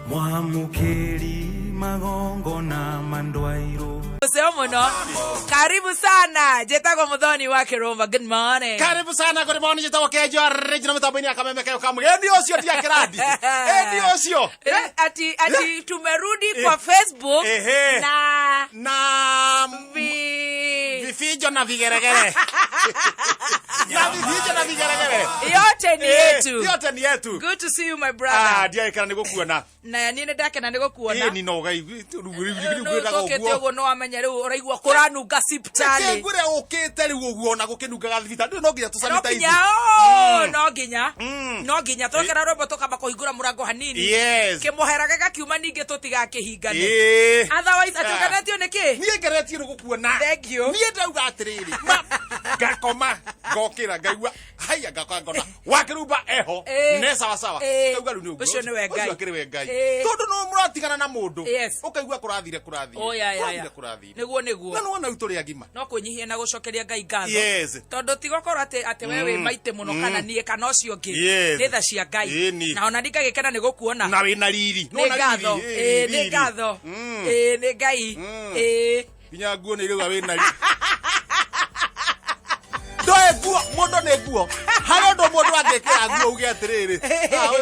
Mwamũkĩri magongona mandwairwo. Useo muno. Karibu sana. Jetagwo Muthoni wa Kirumba. Good morning. Karibu sana, good morning. Njĩtagwo Kenjo original mĩtambo-inĩ ya Kameme Kayo ka mũgeni ũcio ndiakĩrandi ĩni ũcio. Ati tumerudi kwa Facebook Ehe. na Na vi vifijo na vigeregere, na vifijo na vigeregere yote ni yetu. Yote ni yetu. Good to see you, my Ah, brother. ndiagĩkana nĩ gũkuona. Na niĩ nĩ ndakena nĩ gũkuona. Ĩni no gai rĩu ngwĩraga Tũkĩte ũguo. ũguo no wamenya rĩu ũraigua kũranunga cibitarĩ. Ngwĩre ũkĩte rĩu ũguo ona gũkĩnungaga thibitarĩ rĩu no nginya No tũsanitize. nginya, oh, no nginya twekera rwĩmbo tũkamba kũhingũra mũrango hanini, kĩmũhera gĩgakiuma, ningĩ tũtigakĩhingane. Otherwise Ah. atũkenetio nĩ kĩ? Niĩ ngeretio nĩ gũkuona. Thank you. Niĩ ndauga atĩrĩrĩ, ngakoma ngokĩra ngaigua haiya, ngakora ngona wakĩrumba eho ne sawa sawa. Ngauga rĩu nĩ ũguo. Ũcio nĩwe Ngai. Ũcio akĩrĩ we Ngai, tondũ no mũratigana na mũndũ ũkaigua kũrathire kũrathire Oh, ya, ya, ya. kũrathire kũrathire. Nĩguo. Na nĩwona rĩu tũrĩ agima. No kwĩnyihia na gũcokeria Ngai ngatho, tondũ ti gũkorwo atĩ we wĩ maitĩ mũno kana niĩ kana ũcio ũngĩ. Nĩ tha cia Ngai. Na ona ndingagĩkena nĩ gũkuona. Na wĩna riri. Nĩ Nĩwona ngatho. riri? Ĩĩ, nĩ Riri. ngatho. Ĩĩ, nĩ Ngai. Ĩĩ. Nginya nguo nä irauga wä na ndoe nguo må ndå nä nguo harä å ndå må ndå angä kä ra nguo uge atä rä rä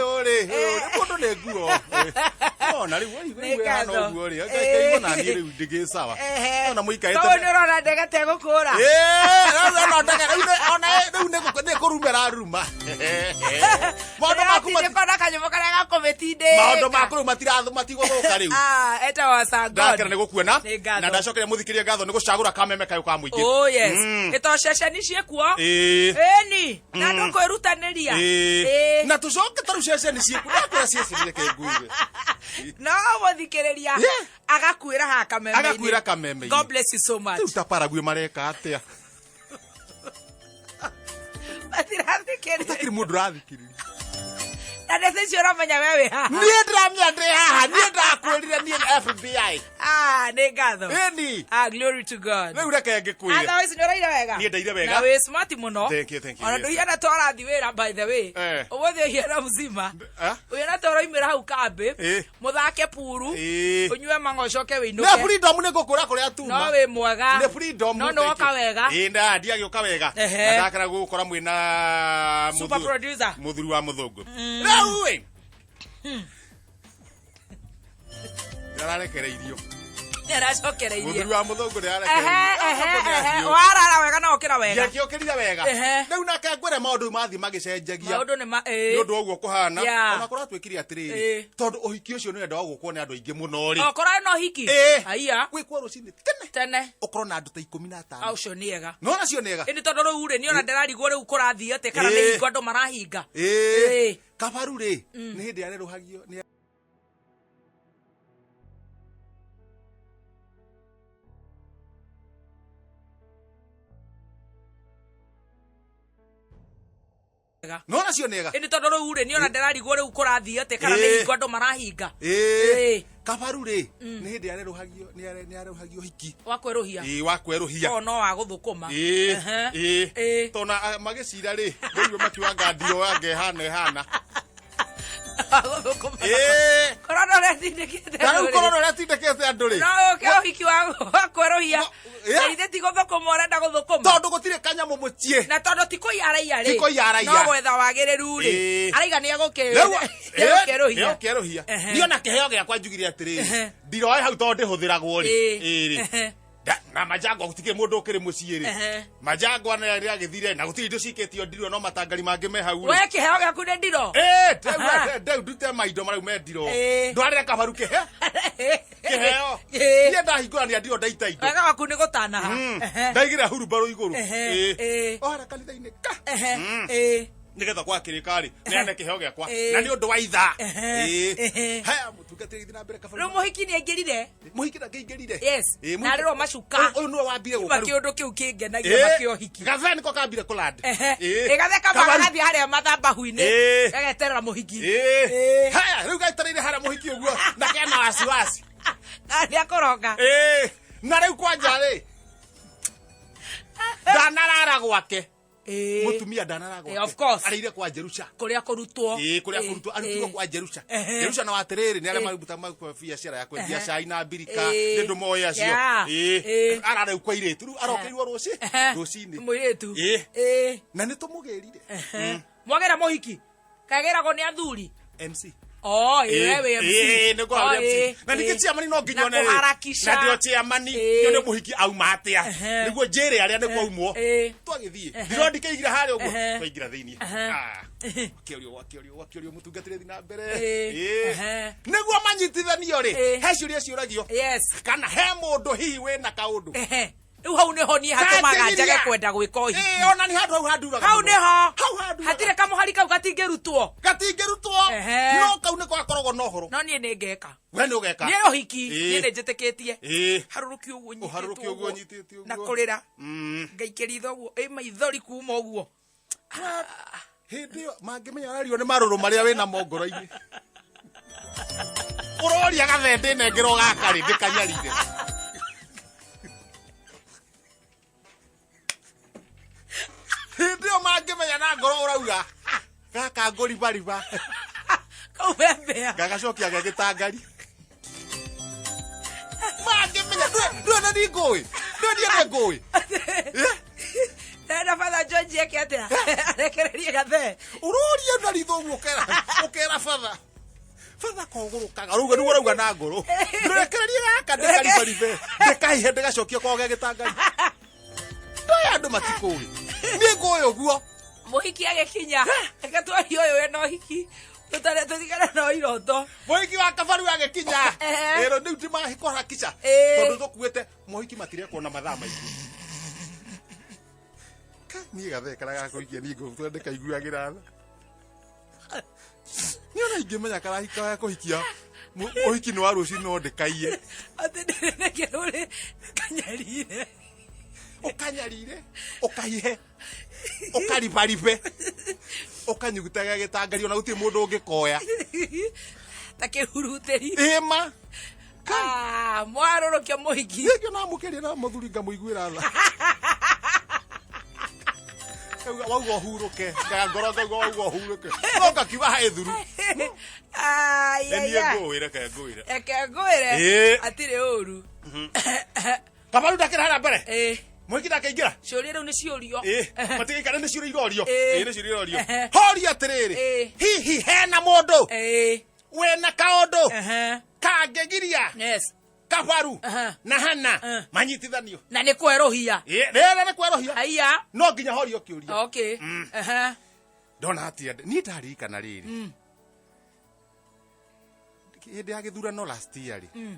å rä må ndå nä nguo ona rä u Nĩ ngatho. å guo rä ngaigua naniä rä u ndä gä sawa ona må ikarä Koguo nĩ ũrona ndege tegũkũra. rä u nä kå rumera ruma maå maku. Ndĩratindĩkwo na kanyũmũ karĩa gakũmĩtindĩka. Maå maku rä u matigå thå ka rä u. Ah, etagwo Sir God. Ndakena nä gå kuona. Nĩ ngatho. Na ndacokeria må thikä ria ngatho nä gå cagå ra kameme kayå ka må ingä. Oh yes. Ĩto ceceni ciĩkuo. Ĩni na andũ kwĩrutanĩria. Na tå coke tarä u ceceni ciäku ndakwä ceceni reke nguire. No mũthikĩrĩria agakuĩra haha kameme-inĩ. Agakuĩra kameme-inĩ. God bless you so much. Rä u ta Paraguay mareka atä a? Matirathikĩrĩria. Takiri må ndå rathikä rä ria. Na nĩ icio ũramenya we wĩ haha. Niä ndäramenya ndä haha, niä ndakwä rire niä FBI. Ah, nĩ ngatho. Ĩni. Ah, glory to God. Rä u reke ngä kwä re. Otherwise nĩ ũraire wega. Niĩ ndaire wega. Na wĩ smart mũno. Thank you, thank you, Ona yes. ndũhiana ta ũrathiĩ wĩra, by the way. Ũmũthĩ ũhiana mzima. Ũhiana ta ũroimĩra hau kambĩ. Mũthake puru. Ũnyue mang'a ũcoke Nä wĩinũke. freedom nä ngå kå ra kå rä a tuma. No wĩ mwega. Nä freedom. No nĩ woka wega. Ä nda ndiagä å ka wega. Na ndakena gå kora mwä na Super producer. må thuri wa må thå ngå rä u ä ararekereirio. Nĩ aracokereirie. Mũthuri wa mũthũngũ nĩ Ehe, ehe, ehe. Warara wega na ũkĩra wega. Ndiakĩũkĩrire wega. Rĩu nake ngwĩre maũndũ mathiĩ magĩcenjagia Maũndũ nĩ ma nĩ ũndũ wa ũguo kũhana. Ona kũratuĩkire atĩrĩrĩ, tondũ ũhiki ũcio nĩ wendaga gũkwo nĩ andũ aingĩ mũno rĩ. Okorwo no hiki. Aya. Gwĩkwo rũcinĩ tene. Tene. Ũkorwo na andũ ta 15. Ũcio nĩ ega. Nona cio nĩ ega. Ĩndĩ tondũ rĩu rĩ, niona ndĩrarigwo rĩu kũrathiĩ atĩa kana nĩ hingo andũ marahinga. Kabaru rĩ, nĩ hĩndĩ arerũhagio nĩ Nona cio nĩ ega. Ĩndĩ tondũ rĩu rĩ, niona ndĩrarigwo rĩu kũrathiĩ atĩa kana nĩ hingo andũ marahinga. Kabaru rĩ, nĩ hĩndĩ arerũhagio nĩ arerũhagio hiki. Wa kwerũhia. Ĩĩ, wa kwerũhia. O no wa gũthũkũma. Tona magĩcira rĩ, rĩu makiuga ngandio yange ĩhana ĩhana. Wa gũthũkũma. Korona ũrĩa tindĩkĩte Na rĩu andũ rĩ. korona ũrĩa tindĩkĩte andũ rĩ. No ũke ũhiki wa kwerũhia. Na ithe ti gũthũkũma ũrenda gũthũkũma. Tondũ gũtirĩ kanyamũ mũciĩ. Na tondũ ti kũiya araiya rĩ. Ti kũiya araiya. No gwetha wagĩrĩru rĩ. Araiga nĩ egũkĩerũhia. Nĩegũkĩerũhia. Niĩ ona kĩheo gĩakwa njugire atĩrĩrĩ, ndiroe hau tondũ ndĩhũthĩragwo rĩ. Ĩĩ rĩ. Na majangwa gũtikĩrĩ mũndũ ũkĩrĩ mũciĩ rĩ. Majangwa nĩ agĩthire na gũtirĩ indo cikĩtio ndirwo, no matangari mangĩ me hau rĩ. We kĩheo gĩaku nĩ ndiro. Ndau ndute maindo marau me ndiro. Ndwarĩre kabaru kĩhe kĩheo. Niĩ ndahingũrania ndiro ndaita indo. Wega waku nĩ gũtanaha. Ndaigĩrĩra hurumbarũ igũrũ. Ohara kanitha-inĩ ka nĩgetha gwakĩrĩka rĩ neane kĩheo gĩakwa na nĩ ũndũ wa ithaa. Haya, mũtungatĩri, gĩthiĩ na mbere kabaru. Rĩu mũhiki nĩ aingĩrire. Mũhiki ndangĩingĩrire. Yes. Na arĩrwo macuka. Ũyũ nĩwe wambire gũka rĩu. Kĩũndũ kĩu kĩngenagia makĩohiki. Gathe nĩko kambire kũland. Ĩgathe kamba gagathiĩ harĩa mathabahu-inĩ. Gageterera mũhiki. Haya, rĩu gaitereire harĩa mũhiki ũguo na kena wasiwasi. Na nĩ akũroka. Na rĩu kwanja rĩ ndanarara gwake. Mutumia ndanara gwake. Of course. Arĩire kwa Jerusha. Kũrĩa kũrutwo. Ĩĩ, kũrĩa kũrutwo, arutirwo kwa Jerusha. Jerusha na watirĩrĩ nĩ arĩa maruta biacara ya kwendia cai na mbirika, nĩ ndũmoĩ acio. Ĩĩ, ararĩu kwa irĩtu rĩu arokeirwo rũci rũcinĩ. Mũirĩtu. Ĩĩ. Na nĩ tũmũgĩrire. Mwagĩra mũhiki kagĩragwo nĩ athuri. MC. Oh, ĩĩ, we MC. Ĩĩ, nĩ kwa MC. Na ningĩ chairman no nginya one rĩ. Na ndio chairman nyone mũhiki auma atĩa. Nĩguo njĩre arĩa nĩ kwaumwo. Twagĩthiĩ. Ndirondi kĩigira harĩa ũguo. Twaingĩra thĩinĩ. Wakĩorio, wakĩorio, wakĩorio mũtungatĩri thiĩ na mbere. Ĩĩ. Nĩguo manyitithanio rĩ, he ciũria ciũragio. Yes. Kana he mũndũ hihi wĩna kaũndũ. Rĩu hau nĩho niĩ hatũmaga njage kwenda gwĩka ũhiki. Ĩĩ, ona nĩ handũ hau handuraga. Hau nĩho. Hau handuraga. Hatirĩ kamũhari kau gatingĩrutwo. Gatingĩrutwo. No kau nĩko gakoragwo na ũhoro. No niĩ nĩngeka. We nĩ ũgeka. Niĩ ũhiki, niĩ nĩnjĩtĩkĩtie. Harũrũki ũguo nyitĩte Ũharũrũki ũguo nyitĩte ũguo. Na kũrĩra. Ngaikĩria itho ũguo, ĩ maithori kuma ũguo. Hĩndĩ ĩyo mangĩmenya ũrario nĩ marũrũ marĩa wĩnamo ngoro-inĩ. Ũroria gathende nengera ũgaka rĩ, ndĩkanyarire. Hĩndĩ ĩyo mangĩmenya na ngoro ũrauga gaka ngũribariba. Kau bembea. Gagacokia gegĩtangari. Mangĩmenya ndũĩ na niĩ ngũĩ. Ndũĩ niĩ nĩ ngũĩ. Na Father George eke atĩa? Arekererie gathee. Ũroria na ritho ũguo ũkera Father. Father kogũrũkaga. Ũrauga nĩguo ũrauga na ngoro. Ndũrekererie gaka ndĩkaribaribe. Ndĩkahihe ndĩgacokia kwao gegĩtangari. Ndũĩ andũ matikũĩ. Niĩ ngũĩ ũguo. Mũhiki agĩkinya. Reke twarie ũyũ wĩna ũhiki. Tũtigane na iroto. Mũhiki wa Kabaru agĩkinya. Ĩro rĩu ndimahĩkũharakisha. Tondũ tũkuĩte mũhiki matirekwo na mathaa maingĩ. Niĩ gathee karĩa gakũhikia niĩ ngũtũra ndĩkaiguagĩra tha. Niĩ ona ingĩmenya karahika ga kũhikia mũhiki nĩ wa rũciũ no ndĩkaiye. Atĩ ndĩrĩnengerwo kanyarire. Ũkanyarire, ũkahihe, ũkaribaribe, ũkanyugutaga gĩtangari ona gũtirĩ mũndũ ũngĩkoya. Ta kĩhurutĩri. Ĩma. Mwarũrũkia mũhiki. Nĩkĩo namũkĩria na mũthuri ngamũiguĩra tha. Wauga ũhurũke, ngoro ngauga wauga ũhurũke. No ngakiuga haĩ thuru. Nĩ niĩ ngũĩ, reke ngũĩre. Reke ngũĩre. Hatirĩ ũru. Kabaru ndakĩra harĩa mbere. Mũhiki ndakĩingĩra. Ciũria rĩu nĩ ciũrio. Matigĩikara nĩ ciũria irorio. Ĩĩ, nĩ ciũria irorio. Horia atĩrĩrĩ. Hihi hena mũndũ wĩna kaũndũ kangĩgiria Kabaru na Hana manyitithanio. Na nĩ kwerũhia. Rĩrĩ nĩ kwerũhia. Haiya. No nginya horio kĩũria. Okay. Ndona atĩa niĩ ndaririkana rĩrĩ. Hĩndĩ ya gĩthurano last year rĩ.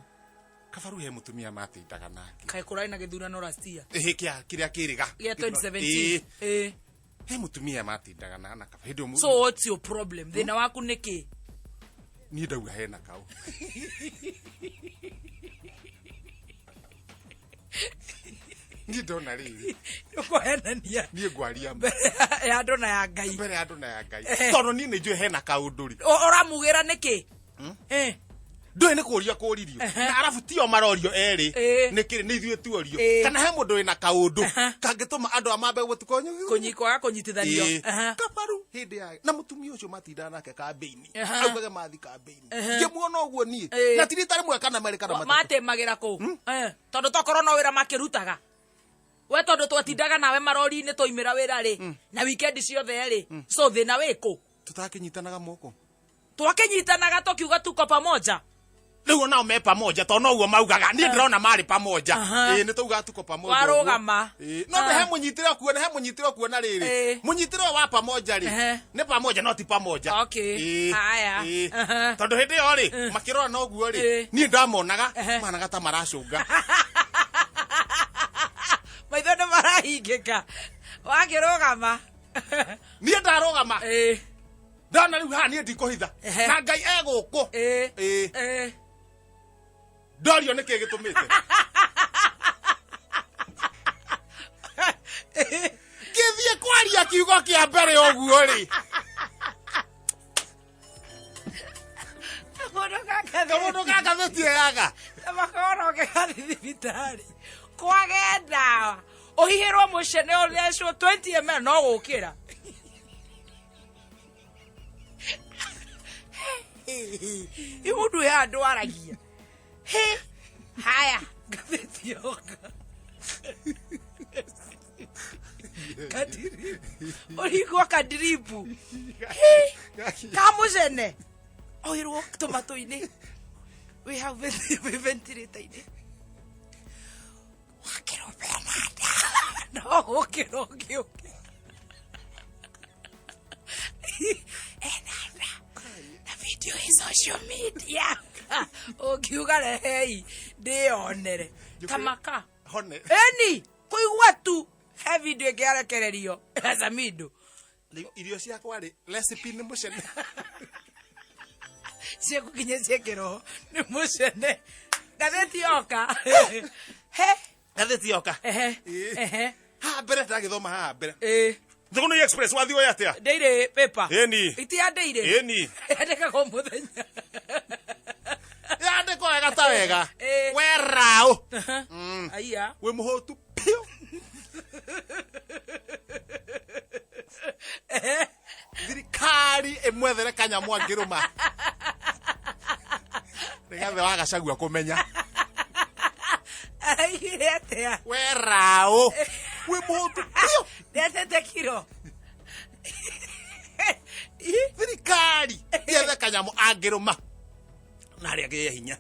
Kabaru he mũtumia matindaga nake. Kaĩ kũrarĩ na gĩthurano last year? Ĩhĩ, kĩrĩa kĩrĩga. Gĩa 2017. Ĩĩ. He mũtumia matindaga na Kabaru. Hĩndĩ ĩyo So what's your problem? Thĩna waku nĩ kĩ? Niĩ ndauga hena kau. Niĩ ndona rĩrĩ. Nĩũkũhenania. Niĩ ngwaria mbere ya andũ na ya Ngai. Mbere ya andũ na ya Ngai. Tondũ niĩ nĩnjũĩ hena kaũndũ rĩ. Ũramugĩra nĩkĩ? Ndũĩ nĩ kũũria kũũririo. Na arabu tio marorio erĩ. Nĩ kĩrĩ nĩ ithuĩ tuorio. Kana he mũndũ wĩna kaũndũ kangĩtũma andũ amambe gũtukũ Kũnyikwaga kũnyitithanio. Kabaru hĩndĩ ya na mũtumia ũcio matindaga nake kambĩini. Augage mathi kambĩini. Ngĩmuona ũguo niĩ. Na ti rita rĩmwe kana merĩ kana matatũ. Matemagĩra kũ? Tondũ tokorwo no wĩra makĩrutaga. We tondũ twatindaga nawe marori-inĩ twaumĩra wĩra rĩ. Na weekend ciothe rĩ. So thĩna wĩkũ? Tũtakĩnyitanaga moko. Twakĩnyitanaga tũkiuga tuko pamoja. Rĩu onao me pamoja tondũ noguo maugaga. Niĩ ndĩrona marĩ pamoja. Ĩĩ, nĩ taugaga tuko pamoja. Warũgama. Ĩĩ, no he mũnyitĩre kuona, he mũnyitĩre kuona rĩrĩ. Mũnyitĩre wa pamoja rĩ. Nĩ pamoja no ti pamoja. Okay. Haya. Tondũ hĩndĩ ĩyo rĩ, makĩrora noguo rĩ, niĩ ndamonaga, managa ta maracũnga. Maitho nĩ marahingĩka. Wakĩrũgama. Niĩ ndarũgama. Ndona rĩu haha niĩ ndikũhitha. Na Ngai e gũkũ. Ndorio nĩkĩ gĩtũmĩte. Ngĩthiĩ kwaria kiugo kĩa mbere ũguo rĩ. Kamũndũ ga ngathĩti yaga. Makoroge gathi thibitarĩ. Kwage ndawa. Ũhihĩrwo mũcene ũthecwo 20 ml no gũkĩra. I mũndũ ũyũ haha ndwaragia. Hĩ, haya ngathĩti yoka. Kadiribu. Ũringwo kadiribu. Hĩ, ka mũcene. Oirwo tũmatũ-inĩ. Wĩ hau wĩ ventilator-inĩ. Wakĩrwo Bernarda. No gũkĩra ũngĩ ũngĩ. Enanda. Na video ĩ social media. Ũngiuga rehei ndĩyonere. Tamaka. Hone. Eni, kũigua tu he video ĩngĩ yarekererio ya Samido. Rĩu irio ciakwa rĩ recipe nĩ mũcene. Ciaku nginya cia kĩroho nĩ mũcene. Ngathĩti yoka. He. Ngathĩti yoka. Ehe. Ĩĩ. Ehe. Haha mbere ndagĩthoma haha mbere. Ĩĩ. Thũgũnũi Express wathiĩ ũyũ atĩa? Daily paper. Ĩni. Iti ya daily. Ĩni. Yandĩkagwo mũthenya. Yandĩkwo wega ta wega. Ĩĩ. We raũ. Aiya. Wĩ mũhũtu piũ. Thirikari ĩmwethere kanyamũ angĩrũma. Rigathĩ wa Gachagua kũmenya. Araigire atĩa? We raũ. Wĩ mũhũtu piũ. Nĩatete kiro. Thirikari yethe kanyamũ angĩrũma. Na harĩa agĩe hinya.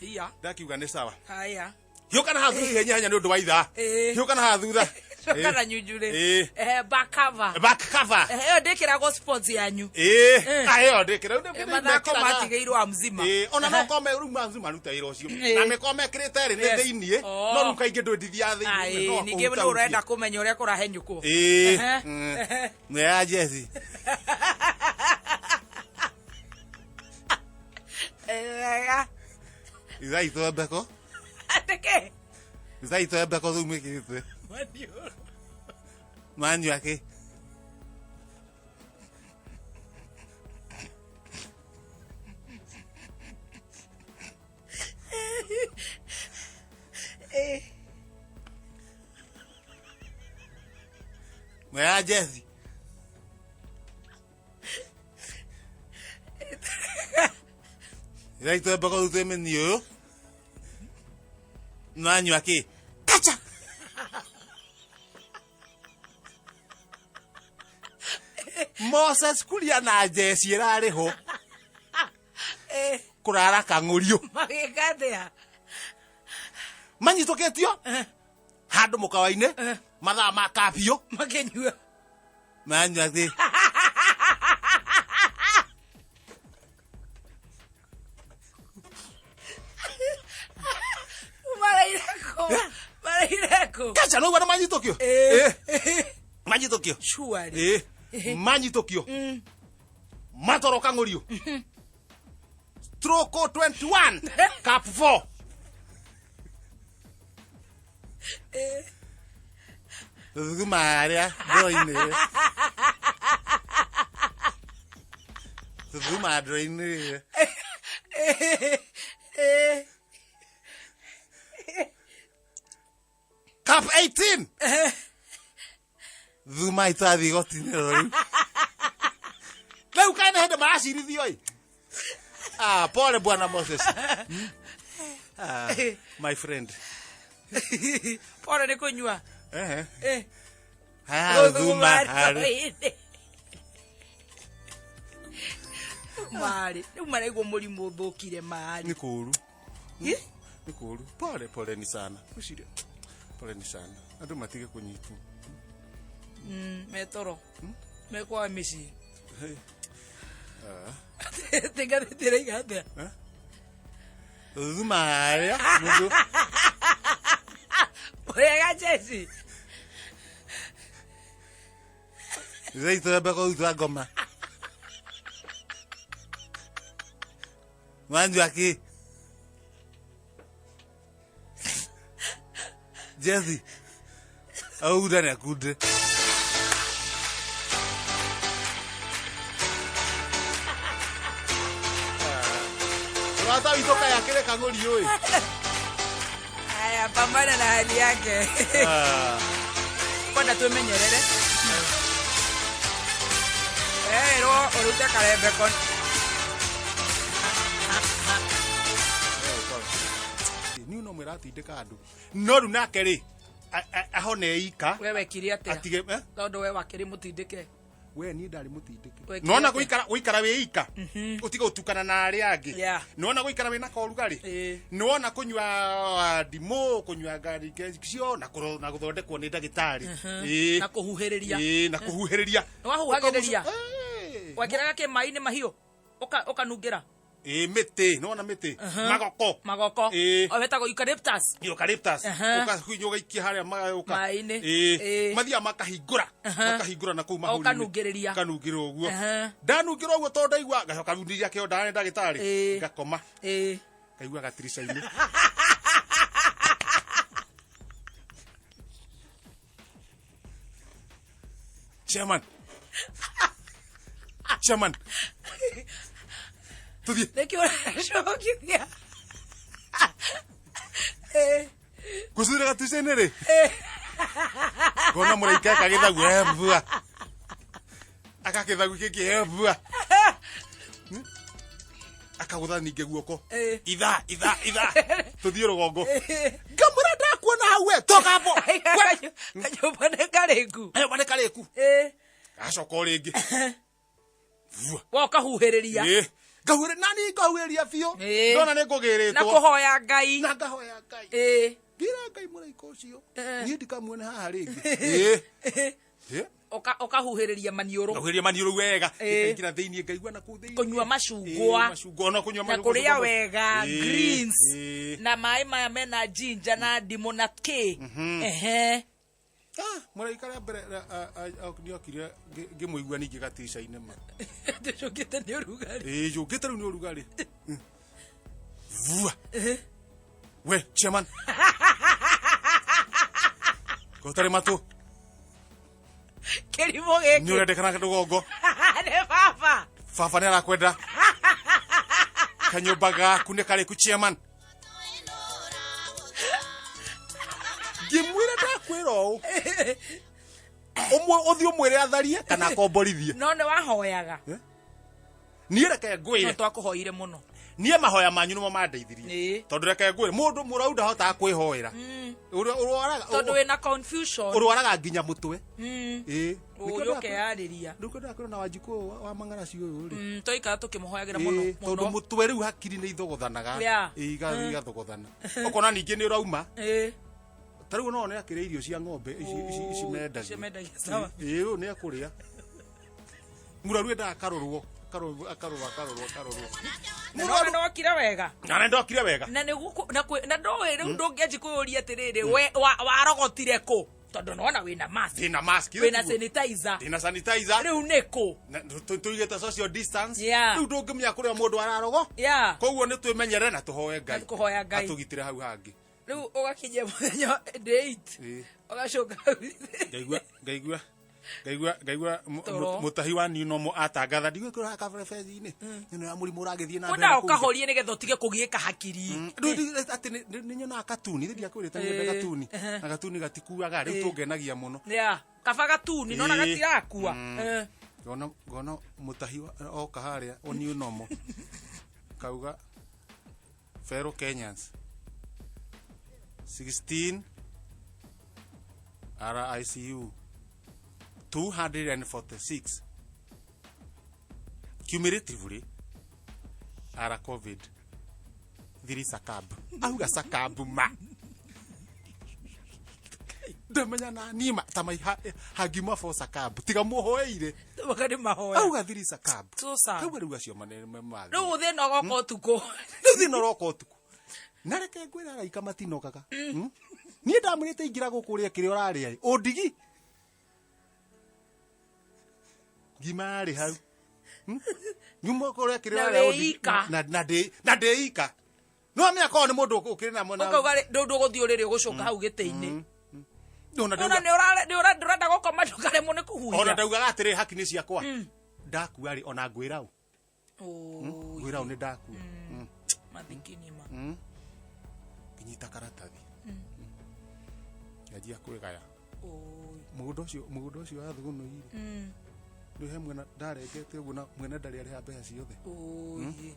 Iya. Ndakiuga nĩ sawa. Haya. Hiũka na haha thutha ihenya ihenya nĩ ũndũ wa ithaa. Ĩĩ. Hiũka na haha thutha. Coka na nyunjurĩ. Ĩĩ. Eh, back cover. Back cover. Eh, ĩyo ndĩkĩragwo sports yanyu. Ĩĩ. Eh. Ah, ĩyo ndĩkĩra. Rĩu Eh, mathako ndĩkĩraga. matigĩirwo wa mzima. Ĩĩ, ona no kome rĩu mazu maruta wĩra ũcio. Ĩĩ. Na mĩko mekĩrĩte rĩ nĩ Yes. thĩiniĩ. Oh. No rĩu kaingĩ ndwĩndithia thĩiniĩ. Ai, no ningĩ akũhuta nĩ ũrenda hutia. kũmenya ũrĩa kũrahenyũkwo. Ĩĩ. Ehe. Mm. Nĩ ya Jesse. Wega. Ithaa ithondeko. Atĩkĩ? Ithaa ithondeko rĩu mĩkĩrĩte. Maniũrũ. Manyua kĩ? Ĩĩ. Nĩ ya Jesse. Ithaa ithondeko rĩu twĩ mĩniũrũ. Nanyua kĩ? Kacha. Moses Kuria na Jesse ĩrarĩ ho Ĩĩ. kũrara kang'ũrio Magĩka atĩa? manyitũkĩtio handũ mũkawa-inĩ mathaa ma kabiũ Makĩnyua. manyua thĩ Maraire kũ? Maraire kũ? kacha no nĩ manyitũkio Ĩĩ. Ĩĩ, manyitũkio Surely. Ĩĩ, manyitũkio matoro kang'ũrio stroke 21 cap 4 Ĩĩ. thuguma harĩa ndoo-inĩ thuguma ndoo-inĩ Ĩĩ. cap 18 thuma itathiĩ igoti-inĩ rĩu rĩu kana hĩndĩ maracirithio ĩ ah pole bwana Moses Hmm? Ah, my friend Pole nĩ kũnyua. ehe Ĩĩ. haya thuma harĩ ndoo-inĩ. Marĩ. Rĩu maraigua mũrimũ ũthũkire marĩ. nĩ kũũru Ĩ? nĩ kũũru pole pole ni sana Wĩcirie, pole ni sana andũ matige kũnyitwo Metoro. Mekwaga mĩciĩ. Hey. Ngathĩti ĩraiga atĩa? Thuma harĩa mũndũ Wega Jesse. ithe itwembe kũrutwa ngoma manyua kĩ Jesse auda nĩ akunde Rata witũ kaĩ akĩrĩ kang'ũri ũĩ Haya. Pambana na hali yake. Ah. Kwenda twĩmenyerere. Werwo ũrute karembeko. Niĩ no mwĩra atindĩka andũ no rĩu nake rĩ ahone ika We wekire atĩa? Atige eh? Tondũ we wakĩrĩ mũtindĩke. We niĩ ndarĩ mũtindĩke. Wekire Nona atĩa? gũikara wĩ ika, ũtige gũtukana na arĩa angĩ. Yeah. Nona gũikara wĩna korugarĩ. Ĩĩ. Nona kũnyua ndimũ, kũnyua ngari cio na na gũthondekwo nĩ ndagĩtarĩ. Ĩĩ. Na kũhuhĩrĩria. Ĩĩ, na kũhuhĩrĩria. Nĩwahuhagĩrĩria? Ĩĩ. Wekĩraga kĩ maĩ-inĩ mahiũ? Ũkanungĩra? Ĩĩ, mĩtĩ, nĩwona mĩtĩ magoko. Magoko. Ĩĩ. O wetagwo eucalyptus. Eucalyptus. Ũkahunya ũgaikia harĩa ũka. Maĩ-inĩ. Ĩĩ. Ĩĩ. Mathiaga makahingũra. Makahingũra na kũu mahũri-inĩ. Ũkanungĩrĩria. Ũkanungĩra ũguo. Ndanungĩra ũguo tondũ ndaigua ngacoka rĩu ndiria kĩo ndawa nĩ ndagĩtarĩ. Ĩĩ. Ngakoma. Ĩĩ. Ngaigua gatirica-inĩ. Chairman. Chairman. Tuthiĩ. Nĩkĩo ũracokithia. Ĩĩ. Gũcurĩra gatirica-inĩ rĩ. Ngona mũraika akagĩthagu ebua. Akagĩthagu kĩngĩ ebua. Akagũtha ningĩ guoko. Ĩĩ. Ithaa, ithaa, ithaa. Tũthiĩ rũgongo. Ngamwĩra ndakuona hau we, toka hapo. Kanyũmba nĩ karĩku. Kanyũmba nĩ karĩku. Ĩĩ. Gacoka o rĩngĩ. Vua. Woka huhĩrĩria. Ĩĩ. Ngahuhĩrĩria, nani ngahuhĩrĩria biũ. Ĩĩ. Ndona nĩ ngũgĩrĩtwo. Na kũhoya Ngai. Na ngahoya Ngai. Ĩĩ. Ngĩra Ngai mũraika ũcio. Eh. Niĩ ndikamuone haha rĩngĩ. Ĩĩ. Ĩĩ. Ũkahuhĩrĩria maniũrũ. Ngahuhĩrĩria maniũrũ wega. Ĩĩ. Ĩkaingĩra thĩiniĩ ngaigua na kũu thĩiniĩ. Kũnyua macungwa. Ĩĩ, macungwa. Ona kũnyua Na macungwa. kũrĩa wega. Ĩĩ. Greens. Ĩĩ. Na maĩ maya mena ginger na ndimũ na kĩ. Ehe. Ah, mũraika rĩa mbere nĩokire ngĩmũigua ningĩ gatirica-inĩ ma. Tũcũkĩte nĩ ũrugarĩ. Ĩĩ, njũkĩte rĩu nĩ ũrugarĩ. Vua. We, chairman. Gũtarĩ matũ. Kĩrimũ gĩkĩ. Nĩ ũrendekana rũgongo. Nĩ baba. Baba nĩ arakwenda. Kanyũmba gaku nĩ karĩku chairman. Ngĩmwĩra ndakwĩra ũũ. Ũmwe ũthiĩ ũmwĩre atharie kana akomborithie. No nĩ wahoyaga. Niĩ reke No ngwĩre. twakũhoire mũno. Niĩ mahoya manyu nĩmo mandeithirie. Ĩĩ. Tondũ reke ngwĩre mũndũ mũrau ndahotaga kwĩhoera. Ũrĩa ũrwaraga Tondũ wĩna confusion. ũrwaraga nginya mũtwe. Ĩĩ. Ũyũ ũkeyarĩria. Nĩkĩo ndakwĩra na Wanjikũ ũyũ wa mang'araci ũyũ rĩ. Twaikara tũkĩmũhoyagĩra mũno. Ĩĩ, tondũ Mũno. mũtwe rĩu hakiri nĩ ithogothanaga. Yeah. Ĩĩ, igathogothana. Ũkona ningĩ nĩ ũrauma. Ĩĩ. Ta rĩu no nĩ akĩrĩa irio cia ng'ombe ici ici ici Icio mendagio. mendagia sawa. Ĩĩ, ũyũ nĩ ekũrĩa. Mũrwaru endaga akarorwo, akarorwo, akarorwo, akarorwo, akarorwo. Na nĩwona nĩwokire wega. Na nĩ ndokire wega. Na nĩguo na kwĩ na ndũĩ rĩu ndũngĩanji kwĩyũria atĩrĩrĩ we warogotire kũ tondũ nĩwona wĩna mask. Ndĩna mask. Wĩna sanitizer. Ndĩna sanitizer. Rĩu nĩ kũ? Na tũigĩte social distance. Yeah. Rĩu ndũngĩmenya kũrĩa mũndũ ararogo. Yeah. Koguo nĩ twĩmenyerere na tũhoe Ngai. Na kũhoya Ngai. Atũgitĩre hau hangĩ. Rĩu ũgakinyia mũthenya day 8. Ĩĩ. Ũgacoka Ngaigua ngaigua ngaigua ngaigua Toro. mũtahi wa new normal atangatha ndigwĩkĩra kaberebeji-inĩ ĩno ya mũrimũ ũragĩthiĩ na mbere Kwenda na kũu nja. ũkahorie nĩgetha ũtige kũgiĩka hakiri. Rĩu atĩ nĩ nyonaga katuni, rĩu ndiakwĩrĩte nyende katuni na katuni gatikuaga rĩu tũngenagia mũno. Yeah. Kaba gatuni nona Ĩĩ. gatirakua. Ngona ngona mũtahi oka harĩa o new normal kauga fellow Kenyans 16 RICU 246 cumulatively are COVID 3 sakab auga sakab ma ndamenya na niĩ ta mai hangiuma for sakab tiga mũhoeire Tũmaka nĩ mahoya. auga 3 sakab So sad. kauga rĩu acio manene mathi Rĩu thĩna ũgoka ũtukũ. rĩu thĩna ũroka ũtukũ na reke ngwĩre araika matinogaga. Niĩ ndamwĩrĩte ingĩra gũkũ ũrĩe kĩrĩa ũrarĩa ĩ ũndigi ngima yarĩ hau. Nyuma kũrĩa kĩrĩa Na ũrarĩa wĩ ũndigi ika. na ndĩ na ndĩ ika no amenya korwo nĩ mũndũ ũkĩrĩ na mwana Ũkauga rĩ ndũgũthiĩ ũrĩrĩ ũgũcoka hau gĩtĩ-inĩ. Ona Ona ndauga nĩ ũrenda gũkoma ndũkaremwo nĩ ona kũhuhia. ndaugaga atĩrĩ haki nĩ ciakwa ndakua rĩ ona ngwĩra ũ Ũũ, ngwĩra ũ nĩ ndakua. mathikini ma. Nginyita karatathi. Ngĩanjia kwĩgaya. Oi. Mũgũnda ũcio wa Thugunũi rĩ, rĩu he mwena ndarengete ũguo na mwene ndarĩ arĩha mbeca ciothe. Oi.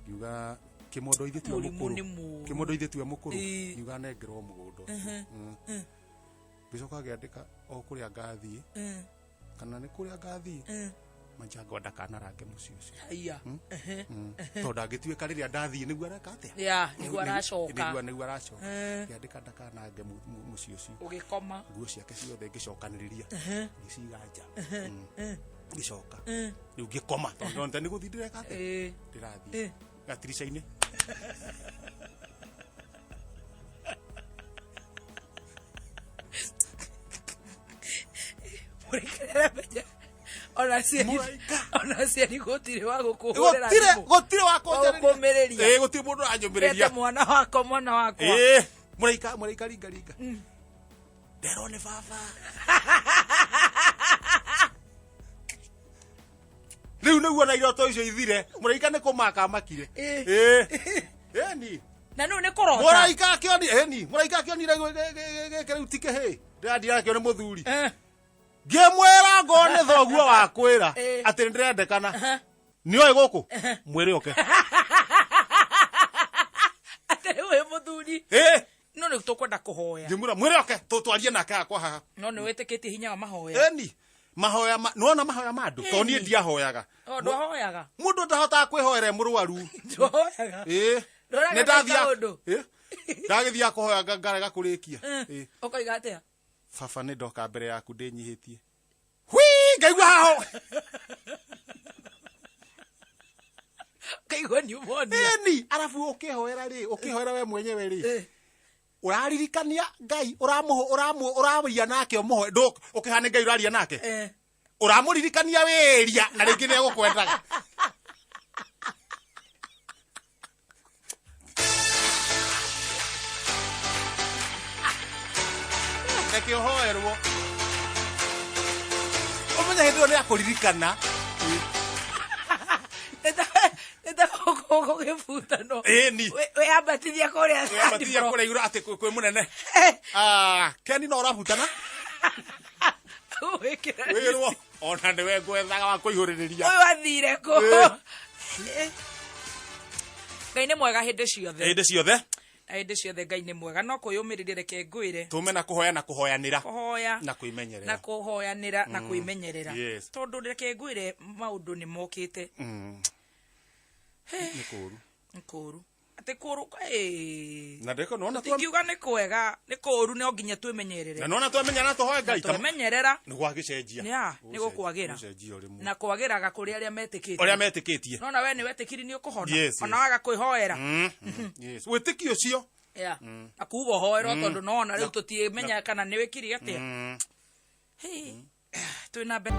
Ngiuga kĩmondo ithe tiwe Mũrimũ mũkũrũ. nĩ mũũru. Kĩmondo ithe tiwe mũkũrũ. Ngiuga nengerwo mũgũnda ũcio. Ngĩcoka ngĩandĩka o kũrĩa ngathiĩ, kana nĩ kũrĩa ngathiĩ, Manjangwa ndakanarange mũciĩ ũcio. Haiya. Tondũ ndangĩtuĩka rĩrĩa ndathiĩ nĩguo areka atĩa? Ya, nĩguo aracoka. Nĩguo aracoka. Ngĩandĩka ndakanange mũciĩ ũcio. Ũgĩkoma. Nguo ciake ciothe ngĩcokanĩrĩria, ngĩciga nja. Ngĩcoka rĩu ngĩkoma tondũ ndonete nĩ gũthiĩ ndĩreka atĩa, ndĩrathiĩ gatirica-inĩ. Mũrĩkerere menya ona ciari Mũraika. Ona ciari gũtirĩ wa gũkũhũrĩra Gũtirĩ thimũ. Gũtirĩ wa Wa gũkũmĩrĩria. Ĩĩ, gũtirĩ mũndũ ũranjũmĩrĩria. Rete mwana wakwa, mwana wakwa. Ĩĩ, mũraika, mũraika, ringa ringa, nderwo nĩ baba rĩu nĩguo na iroto icio ithire. Mũraika nĩ kũmaka amakire. Ĩĩ, ĩni. Na nĩu nĩ kũrota. Mũraika akĩoni, ĩni, mũraika akĩonire gĩkĩ rĩu ti kĩhĩ ndĩrandirakĩo nĩ mũthuri. Ngĩmwĩra ngo nĩ thoguo wa kwĩra atĩ nĩ ndĩrendekana nĩoĩ gũkũ mwĩrĩ oke. Atĩ rĩu wĩ mũthuri. Ĩĩ. No nĩ tũkwenda kũhoya. Ngĩmwĩra mwĩrĩ oke tũtwarie nake hakwa haha. No nĩ wĩtĩkĩtie hinya wa mahoya? Ĩni, mahoya ma nĩwona mahoya ma andũ tondũ niĩ ndiahoyaga. O ndwahoyaga? Mũndũ ndahotaga kwĩhoera e mũrwaru. Ndwahoyaga? Ĩĩ. Ndũraga Nĩ ndathia gwĩka ũndũ? Ĩ? Ndagĩthiaga kũhoya ngarega kũrĩkia. Ĩ. Ũkoiga atĩa? Baba, nĩ ndoka mbere yaku ndĩnyihĩtie. Hwi, ngaigua haho. Ũkaigua pneumonia. Ĩni, arabu ũkĩhoera rĩ, ũkĩhoera we mwenyewe rĩ, ũraririkania Ngai ũramũho ũramũ ũraria nake ũmũhoe ndũ ũkĩhana Ngai ũraria nake. Ũramũririkania wĩria na rĩngĩ nĩ egũkwendaga. Reke ũhoerwo ũmenye hĩndĩ ĩyo nĩ akũririkana. Nĩ ta gũgĩbutano. Ĩni. Wĩambatithia kũrĩa. Wĩambatithia kũrĩa igũrũ atĩ kwĩ mũnene. Ah, Keni no ũrabutana. Wĩkĩra. Wĩrwo ona nĩwe ngwethaga wa kũihũrĩrĩria. Ũyũ athire kũ? Ngai nĩ mwega hĩndĩ ciothe. Hĩndĩ ciothe. Na hĩndĩ ciothe Ngai nĩ mwega, no kwĩyũmĩrĩria, reke ngwĩre. Tume na kũhoya na kũhoyanĩra. Kũhoya. Na kwĩmenyerera. Na kũhoyanĩra na kwĩmenyerera. Tondũ reke ngwĩre, maũndũ nĩ mokĩte. Nĩ kũũru. Nĩ kũũru, atĩ kũũru ĩĩ. Na ndĩko nona Tingiuga nĩ kwega, nĩ kũũru, no nginya twĩmenyerere. Na nona twamenya na tũhoe Ngai Twemenyerera nĩ gwagĩcenjia. Ya, nĩ gũkwagĩra. Gũcenjia o rĩmwe. Na kwagĩraga kũrĩ arĩa metĩkĩtie. Ũrĩa metĩkĩtie. Nona we nĩ wetĩkiri nĩ ũkũhona. Ona waga kwĩhoera. Yes, wĩtĩkio ũcio. Ya, na kuga ũhoerwo tondũ nona rĩu tũtiĩmenya kana nĩ wĩkire atĩa. Hey, twĩna mbe